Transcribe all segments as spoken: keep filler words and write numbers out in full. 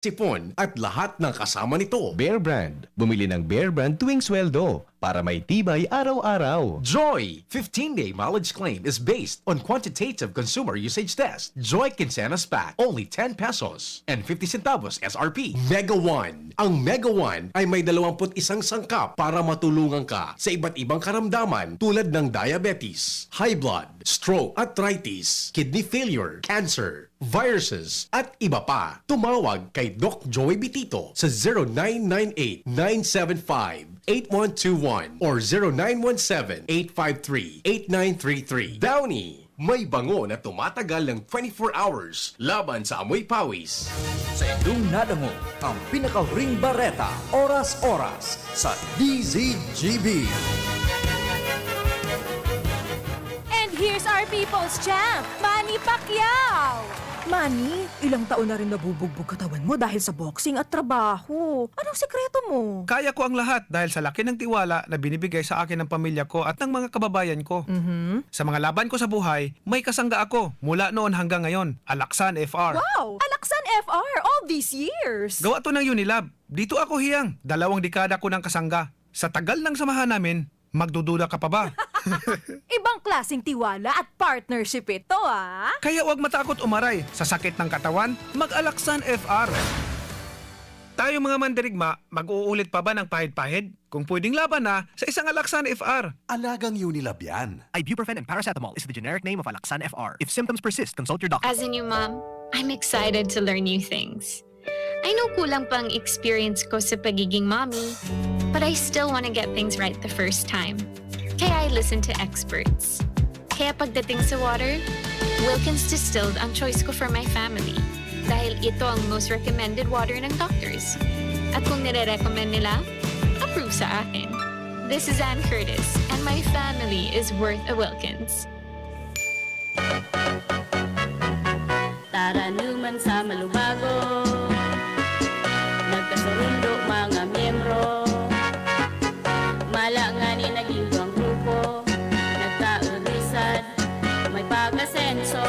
sipon, at lahat ng kasama nito. Bear Brand. Bumili ng Bear Brand tuwing sweldo para may tibay araw-araw. Joy! Fifteen-day mileage claim is based on quantitative consumer usage test. Joy Quincenas Pack, only ten pesos and fifty centavos S R P. Mega One. Ang Mega One ay may dalawampu't isang sangkap para matulungan ka sa iba't ibang karamdaman tulad ng diabetes, high blood, stroke, arthritis, kidney failure, cancer, viruses, at iba pa. Tumawag kay Doc Joey Bitito sa zero nine nine eight, nine seven five, eight one two one or zero nine one seven, eight five three, eight nine three three. Downy, may bango na tumatagal ng twenty-four hours laban sa amoy pawis. Sa indong nadangog ang pinakahuring bareta, oras-oras, sa D Z G B. And here's our people's champ, Manny Pacquiao! Manny, ilang taon na rin nabubugbog katawan mo dahil sa boxing at trabaho. Anong sikreto mo? Kaya ko ang lahat dahil sa laki ng tiwala na binibigay sa akin ng pamilya ko at ng mga kababayan ko. Mhm. Sa mga laban ko sa buhay, may kasangga ako mula noon hanggang ngayon, Alaksan F R. Wow! Alaksan F R all these years! Gawa to ng Unilab. Dito ako hiyang, dalawang dekada ko ng kasangga. Sa tagal ng samahan namin, magdududa ka pa ba? Ibang klaseng tiwala at partnership ito, ah! Kaya 'wag matakot umaray sa sakit ng katawan, mag-Alaksan F R. Tayong mga mandirigma, mag-uulit pa ba ng pahid-pahid? Kung pwedeng laban na sa isang Alaksan F R. Alagang Unilab yan. Ibuprofen and paracetamol is the generic name of Alaksan F R. If symptoms persist, consult your doctor. As a new mom, I'm excited to learn new things. I know kulang pa ang experience ko sa pagiging mommy, but I still want to get things right the first time. Kaya I listen to experts. Kaya pagdating sa water, Wilkins Distilled ang choice ko for my family. Dahil ito ang most recommended water ng doctors. At kung nire-recommend nila, approve sa akin. This is Ann Curtis, and my family is worth a Wilkins. Taranuman sa malubago, nagkasurundo mga miyembro. Mala ngani naging duwang grupo, nagkaurisan, may pag-asenso.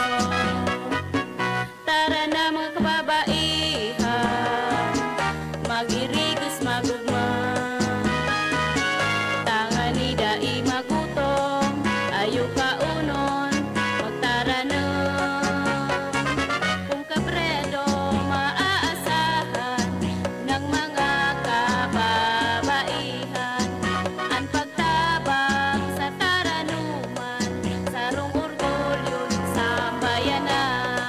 Tara na, mga kababaihan, mag-irigos, mag-ugma. Tangani dai magutom, ayo kaonon, magtaranom. Kun kabredo maaasahan ng mga kababaihan, an pagtabang sa taranuman, sarong orgulyo nin sambayanan.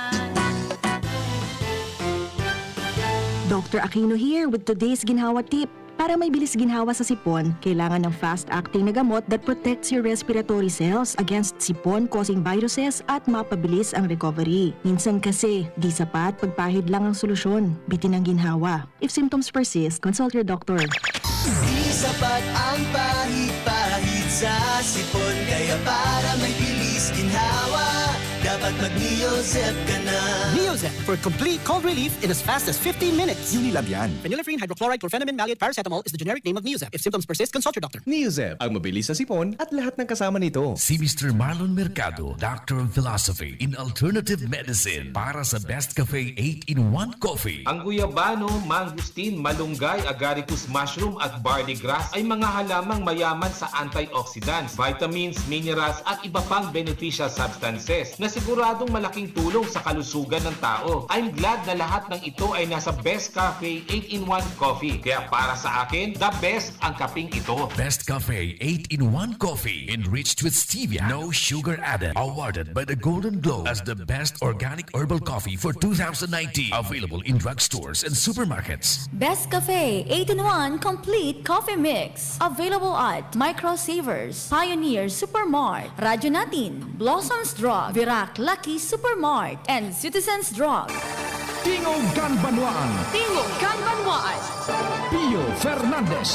Doctor Aquino here with today's ginhawa tip. Para may bilis ginhawa sa sipon, kailangan ng fast-acting na gamot that protects your respiratory cells against sipon-causing viruses at mapabilis ang recovery. Minsan kasi, di sapat pagpahid lang ang solusyon. Bitin ang ginhawa. If symptoms persist, consult your doctor. Di sapat ang pahid-pahid sa sipon, kaya para may bilis ginhawa, dapat mag-Neozep ka na. Neozep for complete cold relief in as fast as fifteen minutes. Unilab yan. Phenylephrine, hydrochloride, chlorphenamine maleate, paracetamol is the generic name of Neozep. If symptoms persist, consult your doctor. Neozep, ang mabilis sa sipon at lahat ng kasama nito. Si Mister Marlon Mercado, Doctor of Philosophy in Alternative Medicine, para sa Best Cafe eight-in-one Coffee. Ang guyabano, mangosteen, malunggay, agaricus mushroom at barley grass ay mga halamang mayaman sa antioxidants, vitamins, minerals at iba pang beneficial substances na siguradong malaking tulong sa kalusugan ng tao. I'm glad na lahat ng ito ay nasa Best Cafe eight-in-one Coffee. Kaya para sa akin, the best ang kaping ito. Best Cafe eight-in-one Coffee, enriched with stevia, no sugar added. Awarded by the Golden Globe as the best organic herbal coffee for two thousand nineteen. Available in drugstores and supermarkets. Best Cafe eight-in-one Complete Coffee Mix. Available at Micro Savers, Pioneer Supermart, Radyo Natin, Blossoms Drug, Virac Lucky Supermart, and Citizens Drug. Tingog kan Banwaan. Tingog kan Banwaan. Pio Fernandez.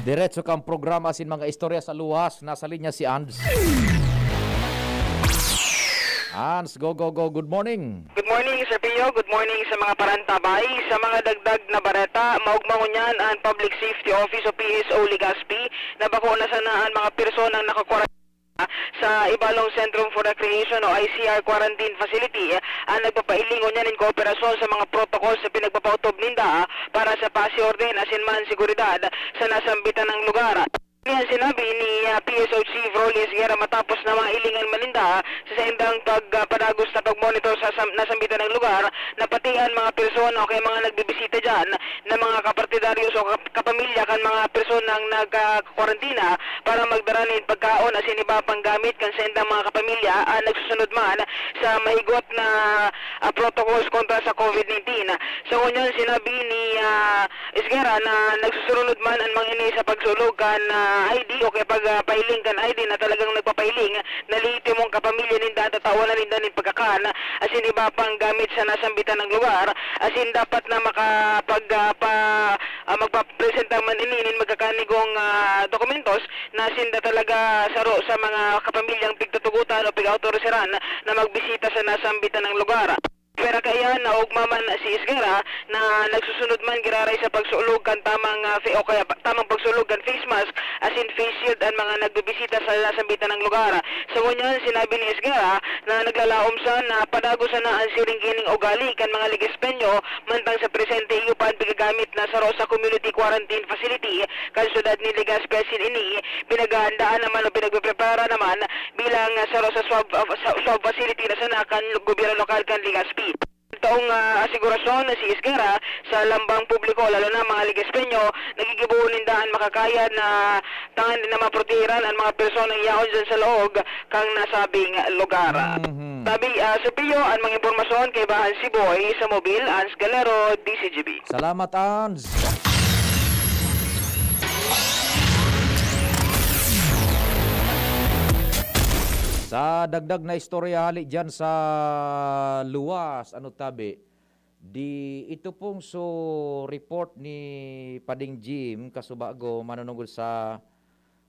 Diretso kan programa asin mga istorya sa luwas. Nasa linya si Ans. Ans, go, go, go. Good morning. Good morning, Sir Pio. Good morning sa mga parantabay. Sa mga dagdag na bareta, maugma ngunyan an Public Safety Office o P S O Legazpi na bako na sana an mga personang nakakwara- sa Ibalong Centrum for Recreation o I C R quarantine facility ang nagpapailing ngunyan nin kooperasyon sa mga protocol sa pinagpapautob ninda para sa pasiorden asin man seguridad sa nasambitan ng lugar. Yan sinabi ni ah, P S O Chief Rolly Esguerra matapos na mailingan man ninda sa saindang pagpadagos na pagmonitor sa sam- nasambitan ng lugar na pati ang mga persona o kaya mga nagbibisita dyan na mga kapartidaryos o kap- kapamilya kan mga personang nagkakwarantina para magdara nin pagkaon asin iba pang gamit kan saindang mga kapamilya ang nagsusunod man sa mahigot na ah, protocols kontra sa COVID nineteen. Sa ngunyan, sinabi ni ah, Esguerra na nagsusurunod man ang mga ini sa pagsulog kan ah, I D o kaya pag ah, pailing kan I D na talagang nagpapailing na lehitimong kapamilya ninda ang tatawan na ninda nin pagkakan asin iba pang gamit sa nasambitan ng lugar asin dapat na makapag ah, pa, ah, magpapresenta man ini nin magkakanigong ah, dokumentos na sinda talaga saro sa mga kapamilyang pigtutugotan o pig-autorisaran na magbisita sa nasambitan ng lugar. Pero kaiyan, naogma man si Esguerra na nagsusunod man giraray sa pagsulog kan tamang ah, fa- o kaya pa- tamang pagsulog kan face mask asin face shield ang mga nagbibisita sa nasambitan ng lugar. Sa ngunyan, sinabi ni Esguerra na naglalaom siya na padagos sana ang siring kining ugali kan mga Legaspeño mantang sa presente iyo pa ang pigagamit na saro sa community quarantine facility kan syudad ni Legazpi asin ini pinaghahandaan naman o pinagpreprepara naman bilang ah, saro sa swab, ah, sa swab facility na sana kan gobyerno lokal kan Legazpi. Taong ah, asigurasyon si Esguerra sa lambang publiko, lalo na mga Legaspeño, nagigibo ninda an makakaya na tangan na maprotehiran ang mga personang yaon dyan sa laog kan nasabing lugar. Mhm. Sabi, ah, Sir Pio, ang mga impormasyon kaibahan si Boy sa Mobil, Ans Galero, D C G B. Salamat, Ans. Sa dagdag na istorya hali dyan sa luwas, ano tabi, di ito pong so report ni Pading Jim Kasubago manunungod sa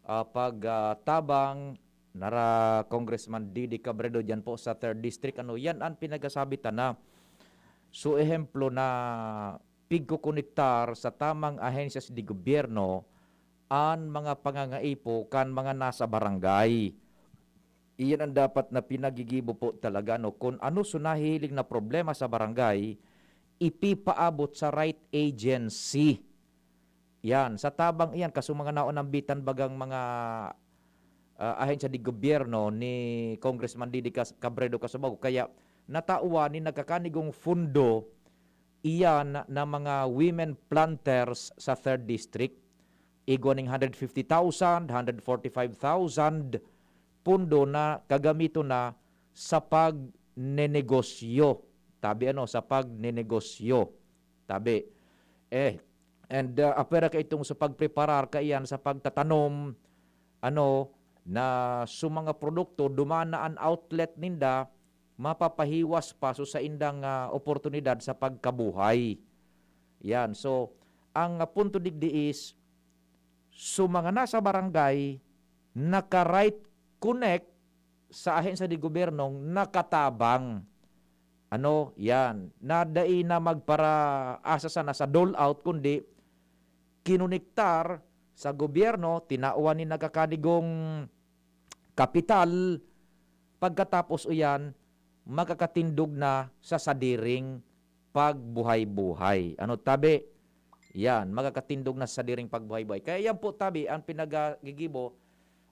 ah, pagtabang nara Congressman Didi Cabredo dyan po sa third District. Ano, yan ang pinagasabi tana. So, ehemplo na pigkukonektar sa tamang ahensya de gobyerno an mga pangangaipo kan mga nasa barangay. Iyan ang dapat na pinagigibo po talaga, no? Kung ano so nahihiling na problema sa barangay, ipipaabot sa right agency. Yan, sa tabang iyan, kaso mga naonambitan bagang mga ah, ahensya de gobyerno ni Congressman Didi Cas- Cabredo Casubago. Kaya natawan ni nagkakanigong fundo iyan na mga women planters sa third District. Igwa ning hundred fifty thousand, hundred forty-five thousand pundo na kagamiton na sa pagnenegosyo. Tabi ano, sa pagnenegosyo. Tabi. Eh, and uh, apwera ka itong sa pagpreparar kaiyan sa pagtatanom, ano, na sa mga produkto, dumana an outlet ninda, mapapahiwas pa so saindang ah, oportunidad sa pagkabuhay. Yan. So, ang ah, punto digdi is, so mga nasa barangay, naka-right connect sa ahensya de gobyernong nakatabang. Ano, yan. Na dai na magparaasa sana sa dole out, kundi kinonektar sa gobyerno, tinawan ni nagkakadigong kapital, pagkatapos iyan, makakatindog na sa sadiring pagbuhay-buhay. Ano tabi? Yan, makakatindog na sa sadiring pagbuhay-buhay. Kaya yan po tabi ang pinagagigibo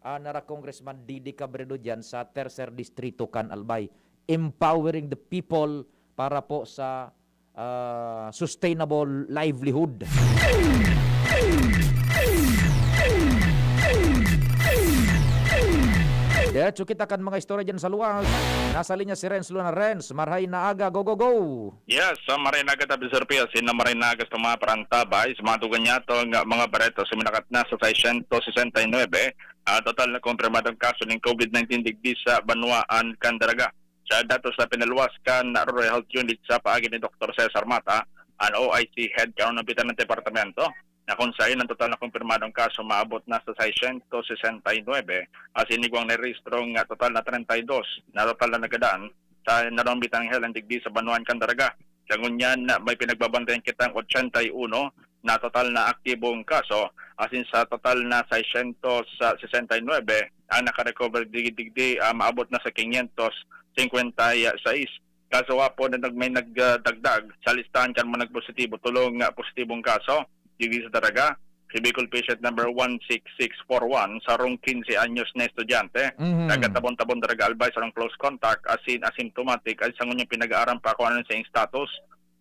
ah, nara Congressman Didi Cabredo dyan sa Tercer Distrito kan Albay. Empowering the people para po sa ah, sustainable livelihood. Diretso kita kan mga istorya dyan sa luwas. Nasa linya si Renz Luna. Renz, marhay na aga. Go, go, go! Yes, sa Marinaga tabi, Sir Pio, sin na Marinaga sa mga parantabay, sa mga dugan niya, to nga mga bareta, suminakat na sa seiscientos sesenta y nuebe, ah, total na kumpirmadong kaso ning COVID nineteen digdi sa Banwaan, Candaraga. Sa datos na pinaluwas kan Rural Health Unit sa paagi ni Doktor Cesar Mata, an O I C head kan unang bitan ng departamento, na kung sain ang total na kumpirmadong kaso maabot na sa seiscientos sesenta y nuebe, asin igwang narehistrong total na treinta y dos na total na nagadan sa narong bitang helan digdi sa Banwaan, Candaraga. Sa ngunyan, may pinagbabantayan kitang ochenta y uno na total na aktibong kaso, asin sa total na seiscientos sesenta y nuebe ang nakarecover digdi-digdi, ah, maabot na sa quinientos cincuenta y seis. Kaso, Apo, na nag-, may nagdagdag sa listahan kan mga nagpositibo, tolong, ah, positibong kaso digdi sa Daraga. Si Bicol patient number one six six four one, sarong quince anyos na estudyante, Mhm. taga Tabon-Tabon, Daraga Albay, sarong close contact, asin asymptomatic, asin sa ngunyan pinag-aaram pa kung ano sa iyang status.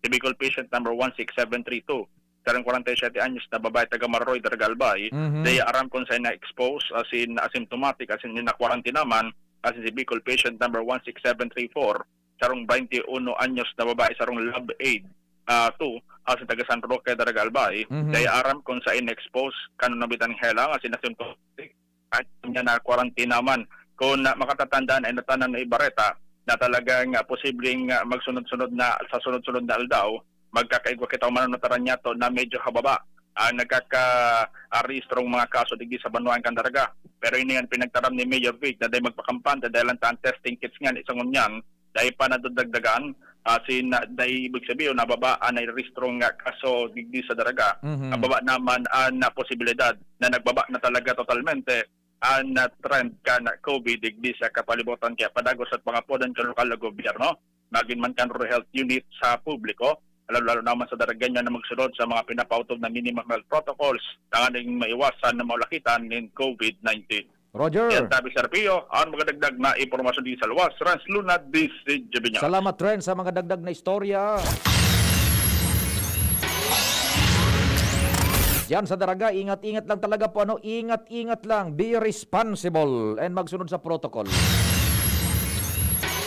Si Bicol patient number one six seven three two, sarong kwarenta y siyete anyos na babae taga Mararoy, Daraga Albay, Mhm. dai aram kung saen na-expose, asin asymptomatic, asin na-quarantine naman, asin si Bicol patient number one six seven three four, sarong baynte uno anyos na babae, sarong lab aid, ah, two, asin taga San Roque, Daraga Albay, Mhm. dai aram kung saen na-expose, kan nabitan helang, asin asymptomatic, at niya na-quarantine naman. Kung, ah, makatatandaan, ay natanan na ibareta na talagang, ah, posibleng, ah, magsunod-sunod na, sa sunod-sunod na aldaw, magkakaigwa kita o manunutaran niya to na medyo hababa ang nagkaka-, ah, rehistrong mga kaso digdi sa banwaan kan Daraga. Pero ini ang pinagtaram ni Mayor Vic na dai magpakampante dahil ang testing kits nga isang ngunyan, dai pa nadadagdagan, asin, ah, dai ibig sabihin na baba ang nairehistrong, ah, kaso digdi sa Daraga. Mhm. Mababa naman ang, ah, posibilidad na nagbaba na talaga totalmente ang, ah, trend kan COVID digdi sa kapalibutan. Kaya padagos at pangapodan kan lokal na gobyerno, magin man kan rural health unit sa publiko, lalo-lalo naman sa Daraga niya na magsunod sa mga pinapautob na minimum health protocols tanganing maiwasan na maulakitan nin COVID nineteen. Roger. Yan, Tabi Serapio, ang magadagdag na impormasyon di sa luwas, Rans Luna, D C Jabinas. Salamat, Ren, sa mga dagdag na istorya. Diyan sa Daraga, ingat-ingat lang talaga po, ano, ingat-ingat lang, be responsible, and magsunod sa protocol.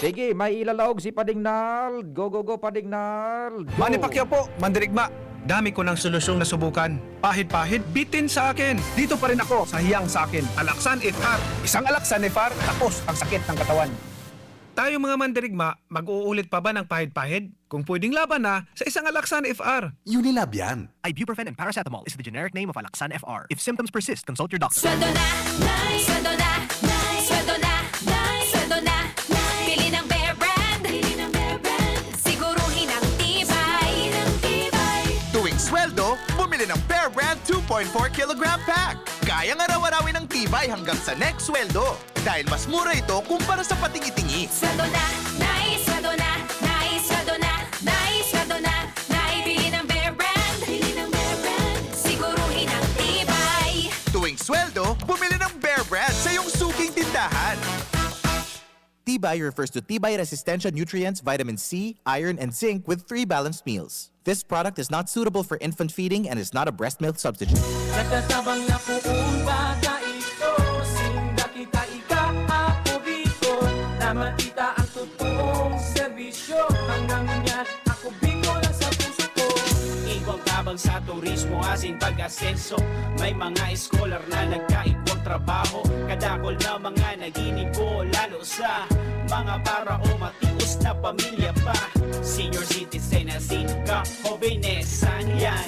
Sige, may ilalaog si Pading Nald. Go, go, go, Pading Nald. Go. Manny Pacquiao po, mandirigma. Dami ko ng solusyong nasubukan. Pahid-pahid, bitin sa akin. Dito pa rin ako sa hiyang sa akin. Alaxan F R. Isang Alaxan F R, tapos ang sakit ng katawan. Tayong mga mandirigma, mag-uulit pa ba ng pahid-pahid? Kung pwedeng laban na, sa isang Alaxan F R. Unilab yan. Ibuprofen and paracetamol is the generic name of Alaxan F R. If symptoms persist, consult your doctor. Sweldo na, Nay! Sweldo na, Nay! Sweldo na, Nay! Sweldo na, Nay! Bili ng Bear Brand! Bili ng Bear Brand! Siguruhin ang tibay! Ang tibay! Tuwing sweldo, bumili ng Bear Brand two point four kilogram pack. Kayang araw-arawin ang tibay hanggang sa next sweldo. Dahil mas mura ito kumpara sa patingi-tingi. Sweldo na, Nay! Sweldo na, Nay! Sweldo na, Nay! Sweldo na, Nay! Bili ng Bear Brand! Bili ng Bear Brand! Siguruhin ang tibay! Tuwing sweldo, bumili ng Bear Brand sa iyong suking tindahan. Tibay refers to tibay resistensya nutrients, vitamin C, iron, and zinc with three balanced meals. This product is not suitable for infant feeding and is not a breast milk substitute. Natatabang na poon bata ito, sinda kita ika, Ako Bicol, na makita ang totoong serbisyo. Hanggang ngunyan, Ako Bicol ang sa puso ko. Igwang tabang sa turismo, asin pag-asenso. May mga scholar na nagkaigwang trabaho. Kadakol na mga naginibo, lalo sa mga para o matios na pamilya pa. Senior citizen asin ka, hobenesan yan.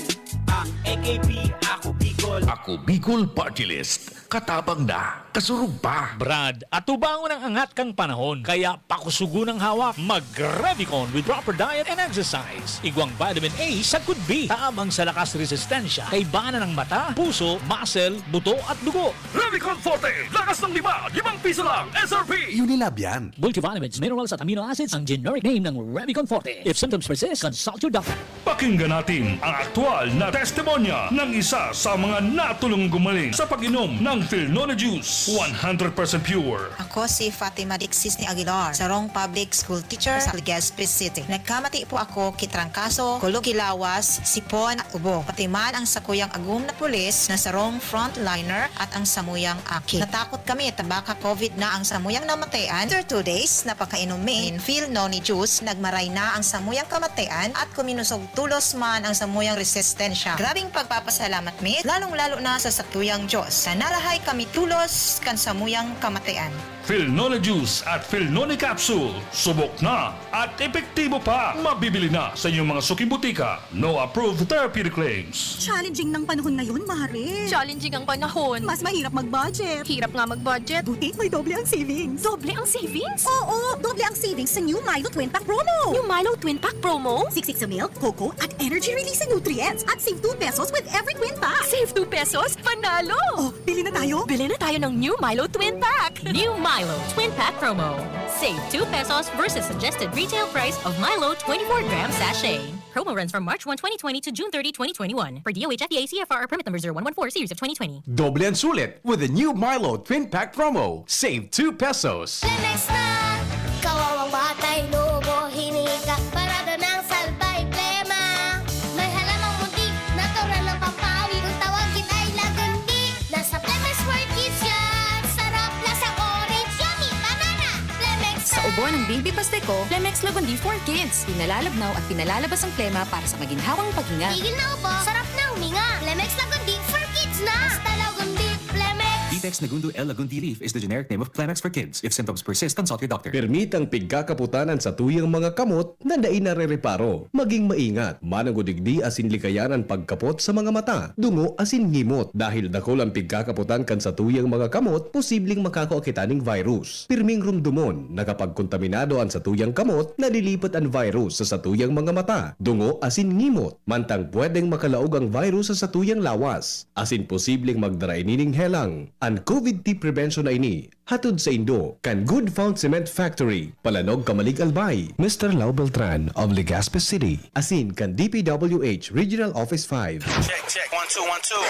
Ang A K P, Ako Bicol. Ako Bicol Party List. Katabang na, kasurog pa. Brad, atubangon ang angat kan panahon. Kaya pakusugon ang hawak. Mag-Revicon with proper diet and exercise. Igwang vitamin A sagkod B. Tabang sa lakas resistensya. Kaibanan ng mata, puso, muscle, buto at dugo. Revicon Forte, lakas ng lima, limang piso lang, S R P. Unilab yan. Multivitamins, minerals at amino acids ang generic name ng Revicon Forte. If symptoms persist, consult your doctor. Pakinggan natin ang aktual na testimonya ng isa sa mga natulong gumaling sa pag-inom ng Filnone Juice, one hundred percent pure. Ako si Fatima Dixis ni Aguilar, sarong public school teacher sa Legazpi City. Nagkamati po ako ki trangkaso, kulog ki lawas, sipon at ubo. Pati man ang sakuyang agom na pulis na sarong frontliner at ang samuyang aki. Natakot kami ta baka COVID na ang samuyang namatayan. After two days na pagkainom mi nin Filnone Juice, nagmaray na ang samuyang kamatayan at kuminosog tolos man ang samuyang resistensya. Grabeng pagpapasalamat mi, lalong-lalo na sa satuyang Diyos, na narahay kami tolos kan samuyang kamatayan. Filnone Juice at Filnone Capsule. Subok na at epektibo pa. Mabibili na sa inyong mga suking butika. No approved therapeutic claims. Challenging ng panahon ngayon, Mare. Challenging ang panahon. Mas mahirap mag-budget. Hirap nga mag-budget. Buti may doble ang savings. Doble ang savings? Oo, doble ang savings sa new Milo Twin Pack promo. New Milo Twin Pack promo? Siksik sa milk, cocoa, at energy releasing nutrients. At save two pesos with every twin pack. Save two pesos? Panalo! Oh, bili na tayo. Bili na tayo ng New Milo Twin Pack! New Milo Twin Pack promo. Save two pesos versus suggested retail price of Milo twenty-four gram sachet. Promo runs from March one, twenty twenty to June thirty, twenty twenty-one. Per D O H F D A C F R or permit number zero one one four series of twenty twenty. Doble ang sulit with the new Milo Twin Pack Promo. Save two pesos. Lemex na! Kawawang batay, lobo, hinika. Parada ng salbay, plema. May halamang muntik, natural ng pampawi. Kung tawagin ay lagundi. Nasa Lemex World Kids yan. Sarap, lasang orange, yummy, banana. Lemex Sa ubo ng Baby Pasteco, Lemex Lagundi for Kids. Pinalalabnaw at pinalalabas ang plema para sa maginhawang paghinga. Tigil na ubo, sarap na huminga. Lemex Lagundi for Kids na. Basta Lagundi, Lemex. Vitex Nagundo L Lagundi Leaf is the generic name of Clemax for kids. If symptoms persist, consult your doctor. Permitang pigkakaputan an satuyang mga kamot na dai narereparo. Maging maingat, mananggod digdi asin likayan an pagkapot sa mga mata, dungo asin ngimot. Dahil dakul an pigkakaputan kan satuyang mga kamot, posibleng makakua kita ning virus. Pirming rumdomon, nakapagkontaminado an satuyang kamot, nalilipat an virus sa satuyang mga mata, dungo asin ngimot. Mantang pwedeng makalaog ang virus sa satuyang lawas, asin posibleng magdara ini ning helang. An COVID T prevention na ini, hatod saindo kan Good Found Cement Factory, Palanog, Camalig, Albay. Mister Lau Beltran of Legazpi City, asin kan D P W H Regional Office five. Check, check. One, two, one, two.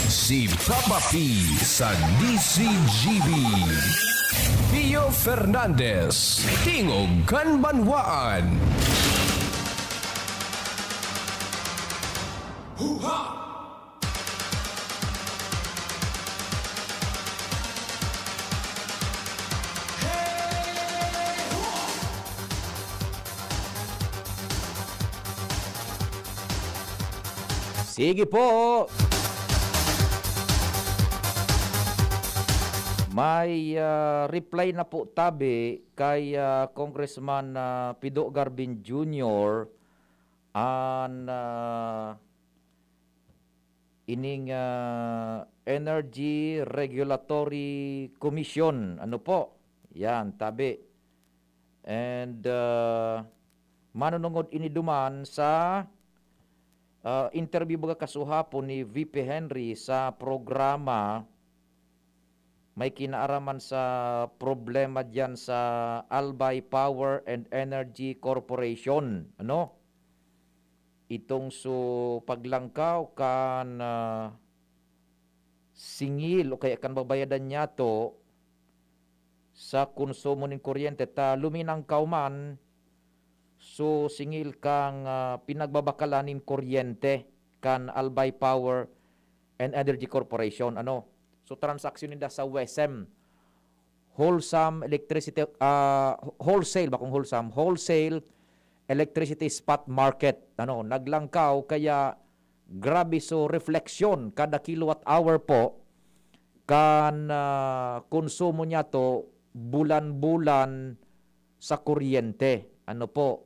Si Papa P sa D C G B. Pio Fernandez, Tingog kan Banwaan. Sige po. May ah, reply na po tabi kay ah, Congressman ah, Pido Garbin Junior an ah, ining ah, Energy Regulatory Commission. Ano po? Yan, tabi. And ah, manunungod ini duman sa ah, interview baga kasuhapon ni V P Henry sa programa may kinaaraman sa problema diyan sa Albay Power and Energy Corporation, ano? Itong so paglangkaw kan ah, singil o kaya kan babayadan niyato sa konsumo nin kuryente ta luminangkaw man so singil kan ah, pinagbabakalan nin kuryente kan Albay Power and Energy Corporation, ano? So transaksyon ninda sa WESM, wholesome electricity ah, wholesale, bakong wholesome, wholesale electricity spot market, ano, naglangkaw kaya grabe so refleksyon kada kilowatt hour po kan ah, konsumo niyato bulan-bulan sa kuryente. Ano po?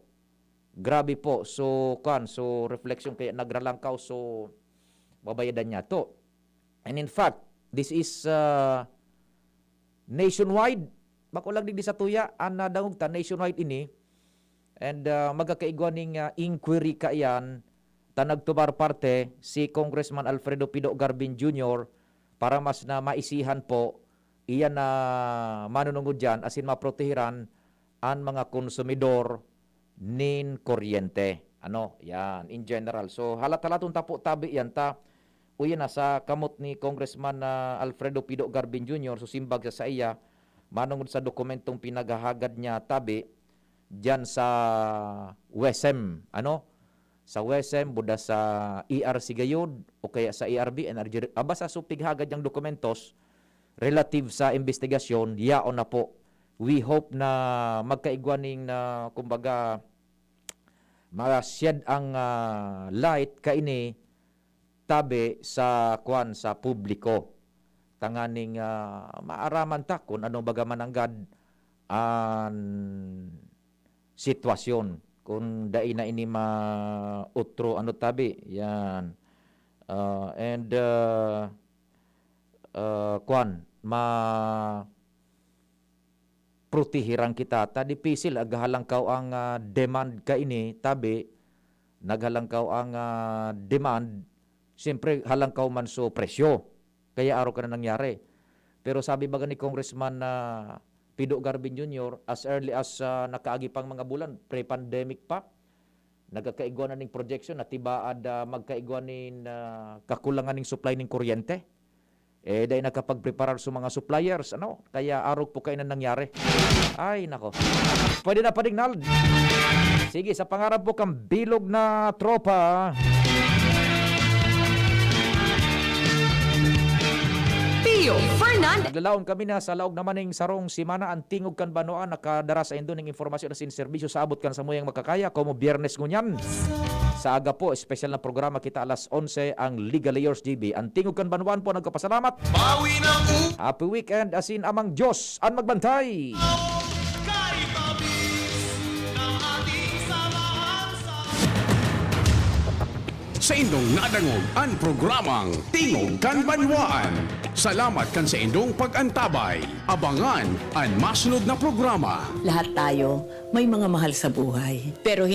Grabe po. So, kan, so refleksyon kaya nagralangkaw so babayadan niyato. And in fact, this is ah, nationwide. Bako lang digdi sa tuya, an nadangog ta nationwide ini. And ah, magkakaigwa ning ah, inquiry kaiyan ta nagtumar parte si Congressman Alfredo Pido Garbin Junior para mas na maisihan po iyan na manunungod diyan asin maprotehiran an mga konsumidor nin kuryente. Ano, yan, in general. So, halat-halaton ta po tabi yan ta. Uyan na sa kamot ni Congressman ah, Alfredo Pido Garbin Junior, so simbag sa saiya, manungod sa dokumentong pinaghahagad niya tabi diyan sa WESM, ano? Sa WESM, buda sa E R C gayod, o kaya sa E R B, Energy, ah, basta so pighagad niyang dokumentos relative sa investigasyon, yaon na po. We hope na magkaigwa ning na, kumbaga, ma-shed ang ah, light kaini tabi sa kwan sa publiko. tanganing, ah, maaraman ta kun ano baga mananggad an sitwasyon, kun dai na ini maotro, ano tabi, yan. Ah, and, ah, ah, kwan, ma-, protehiran kita. Ta dipisil, aghalangkaw ang, ah, demand kaini, tabi, naghalangkaw ang, ah, demand, siyempre, halangkaw man so presyo. Kaya arog ka na nangyari. Pero sabi baga ni Congressman, ah, Pido Garbin Junior, as early as, ah, nakaagi pang mga bulan, pre-pandemic pa, nagkakaigwa na ning projection na tibaad, ah, magkaigwa nin, ah, kakulangan ning supply ning kuryente. Eh, dai nakapagpreparar sa mga suppliers, ano? Kaya arog po kayo na nangyari. Ay, nako. Pwede na, Pading Nald. Sige, sa pangarap po kang bilog na tropa. Pio Fernandez. Naglalaon kami na sa laog naman ning sarong semana, ang Tingog kan Banwaan nakadara saindo ning impormasyon asin serbisyo sa abot kan samuyang makakaya, komo Biyernes ngunyan. Sa aga po, espesyal na programa kita alas onse, ang Legal Layers G B. Ang Tingog kan Banwaan po nagpapasalamat. Bawi na po. Happy weekend, asin Amang Diyos an magbantay. Kay Babis ng ating samahan sa Saindong nadangog an programang Tingog kan Banwaan. Salamat kan saindong pag-antabay. Abangan an masunod na programa. Lahat tayo may mga mahal sa buhay. Pero hindi